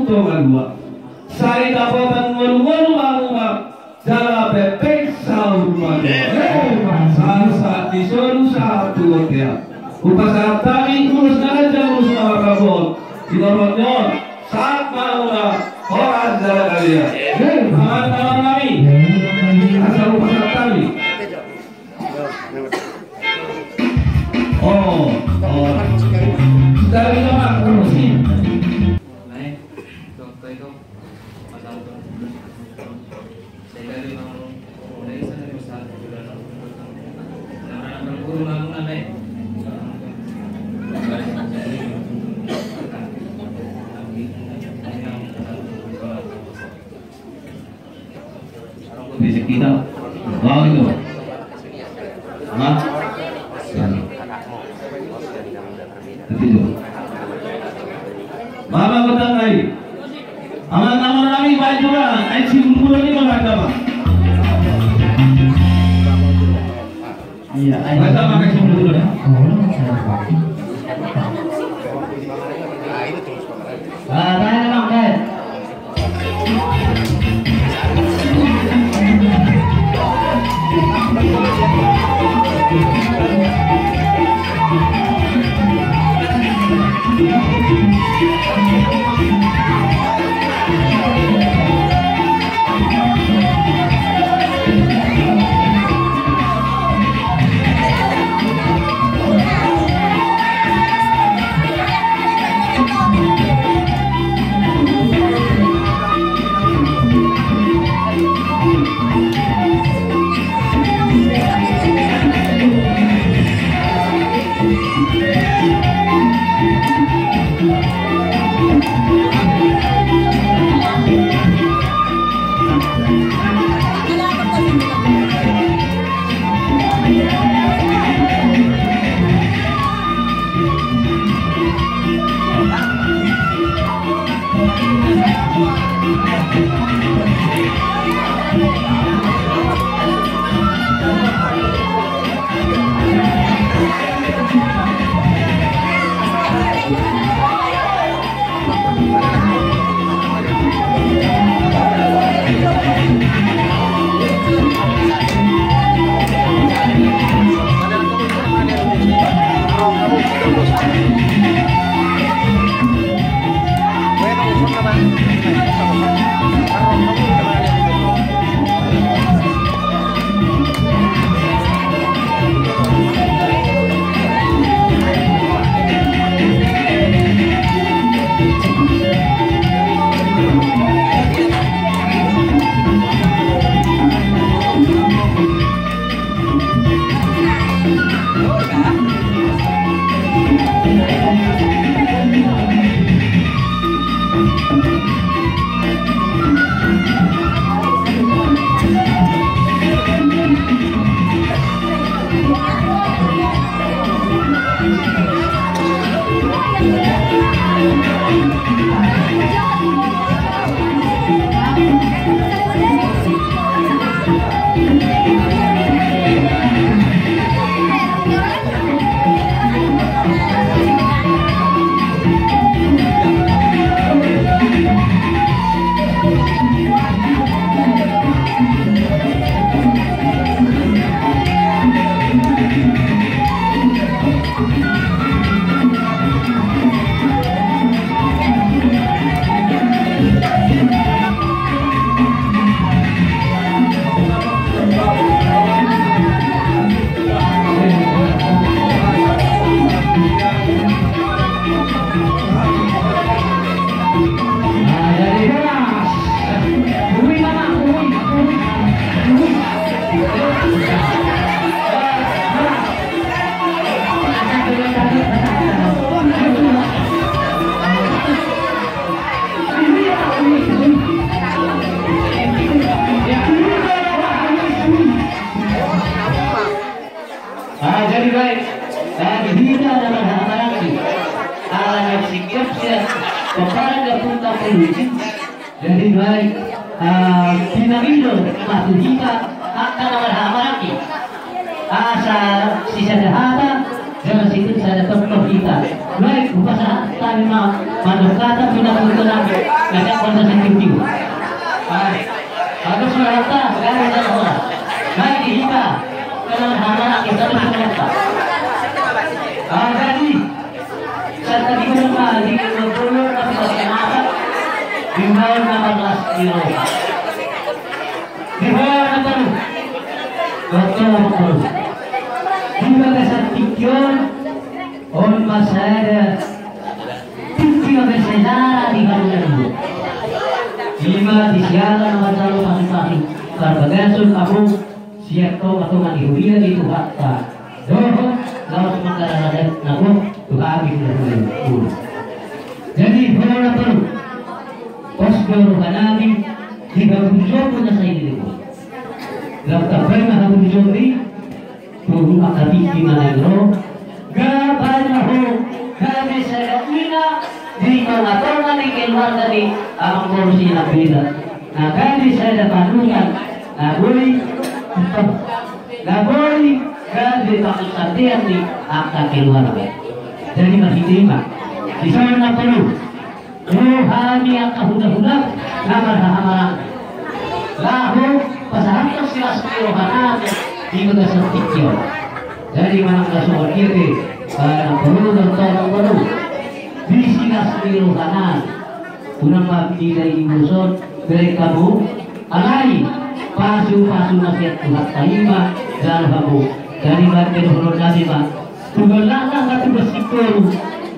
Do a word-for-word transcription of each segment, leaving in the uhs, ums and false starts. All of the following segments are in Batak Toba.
Tonga dua. Sai dapotan ngolu-ngolu mangumak jala pepeng saur matua. Sahat-sahat ni solu sahat tu bontean. Hupasahat hami ulos na ganjang ulos na marhabot. Di hormat ni on sahat ma muna horas jala kalian. Amang-amang nami, asa hupasahat hami. Oh, oh. Dari mana terus ini? Fisik kita. Oh, itu. Hah? Itu. Mama kota ngai. Aman, aman, nami baik juga. Ayo, si guru ini mengatakan. Iya, ayo. Baca pakai sumber dulu ya. Ah, tanya, Bang, tanya. Paparan na punta puluh. Jadi baik, pinangido ma tu hita angka na marhahamaranggi. Asa sisada hata, jala sisada tongtong hita. Baik, hupasahat hami ma mandok hata pinangido nami. Ngajak kota sentiutiu. Baik. Bagus, mantap. Baik, di hita. Kalau marhahamaranggi, bagus, mantap. Jadi, on ma sada tingki na bersejarah di hamu na dua. Ima di siala na manjalo pasupasu parbagason hamu sian tongatonga ni huria ni Tuhanta. Dohot laos mangkaradai na gok tu hami hulahula. Jadi hona palu pos do rohanami di haburjuonmu na sai di lebo. Lam tambai ma haburjuonmi tu angka tingki na naeng ro. Gabe na ho gabe sada ina di tongatonga ni keluarga ni amangboru Sinambela. Na gabe sada panutan na boi, na boi gabe pangunsandean ni angka keluarga. Jadi marhite i ma, dison na palu roha ni angka hulahula na marhahamaranggi laho pasahathon silas ni rohanami di bagasan tingki on. Jadi manang na songon dia pe, na palu do tong palu di silas ni rohanami. Unang ma pinda di ulos on, bereng hamu. Alai pasupasu na sian Tuhanta i ma jalo hamu. Jadi baen pe dohononnami ma, tu galangna ma tu basingkoru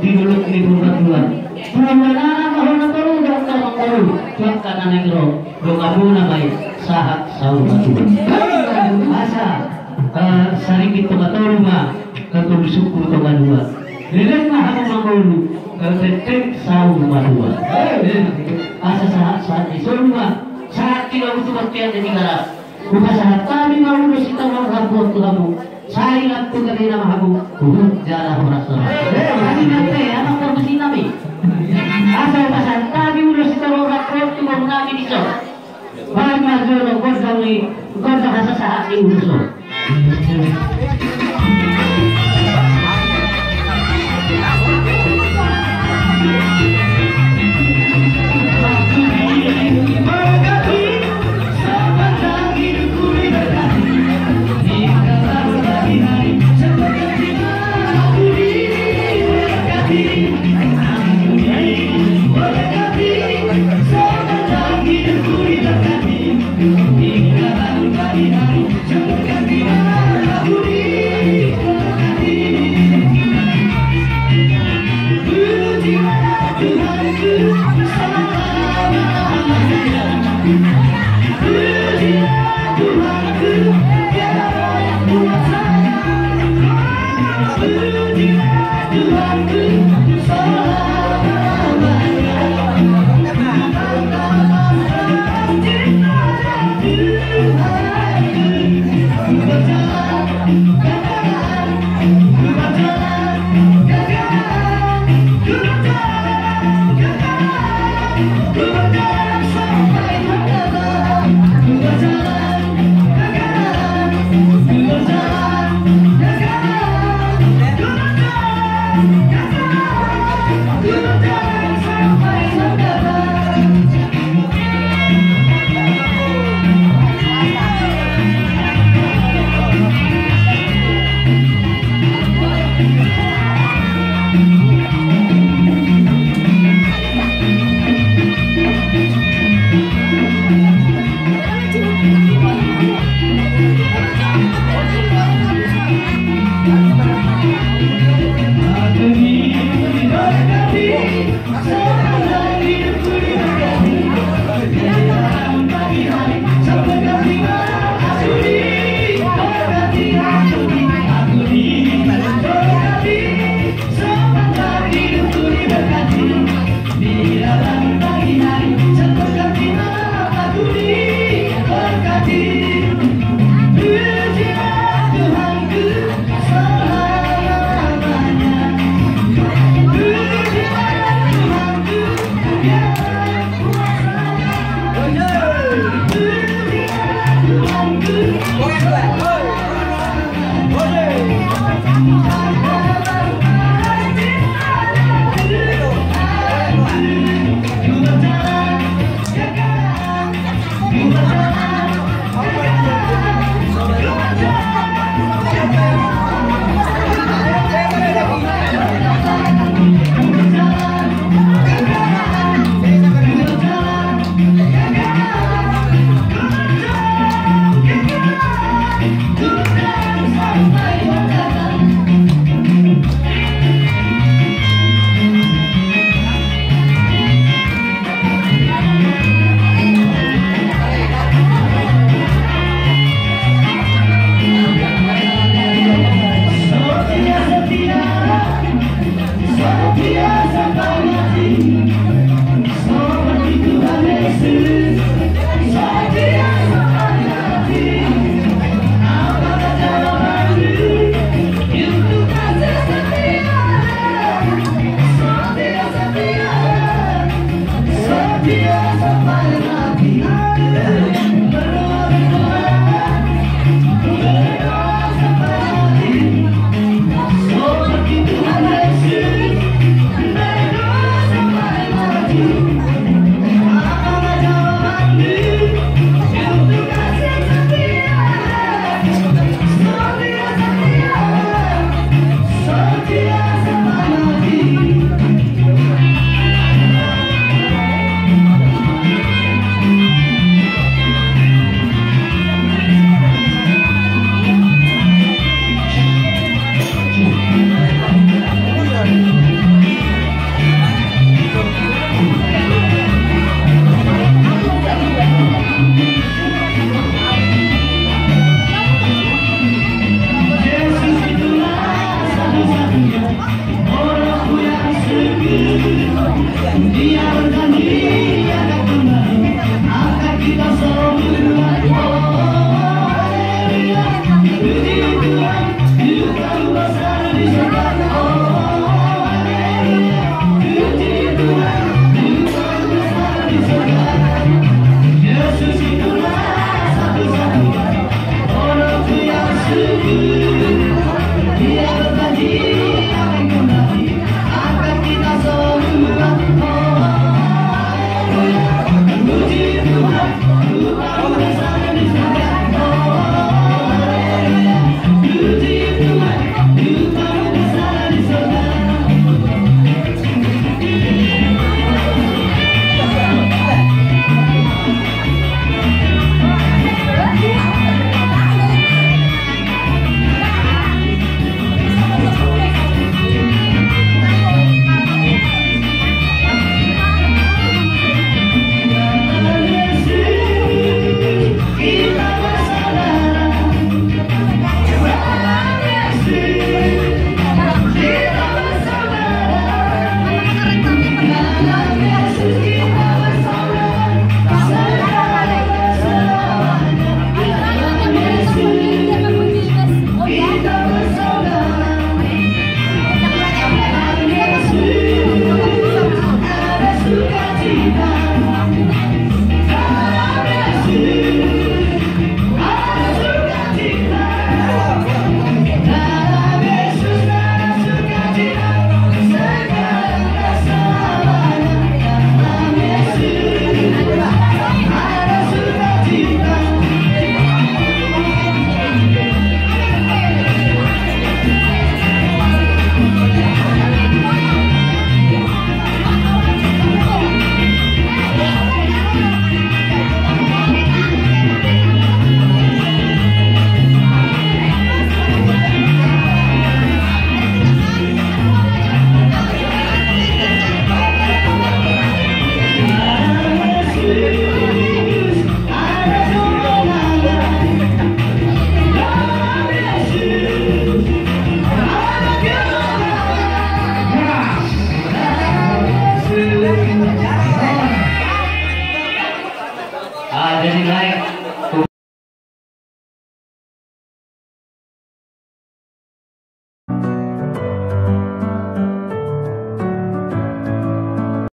di dolok ni Purbatua. Tu galangna ma hona palu do angka mangolu tu angka na naeng ro. Donganmuna ma i sahat saur matua. Asa saringkit tonga tolu ma. Katulusukku tonga dua. Leleng ma hamu mangolu, tenteng saur matua. Asa sahat sahat ni solu ma, sahat tiga utu baktian di Tigaras. Hupasahat hami ma ulos sitorop rambu tu hamu. Sai lam tu gabe nama hamu, huhut jala horas horas. Hami nante, anak parmusinami. Asa hupasahat hami ulos sitorop rambu tu hamu nami dison. Baen ma jolo gondang ni, gondang hasasahat ni ulos on.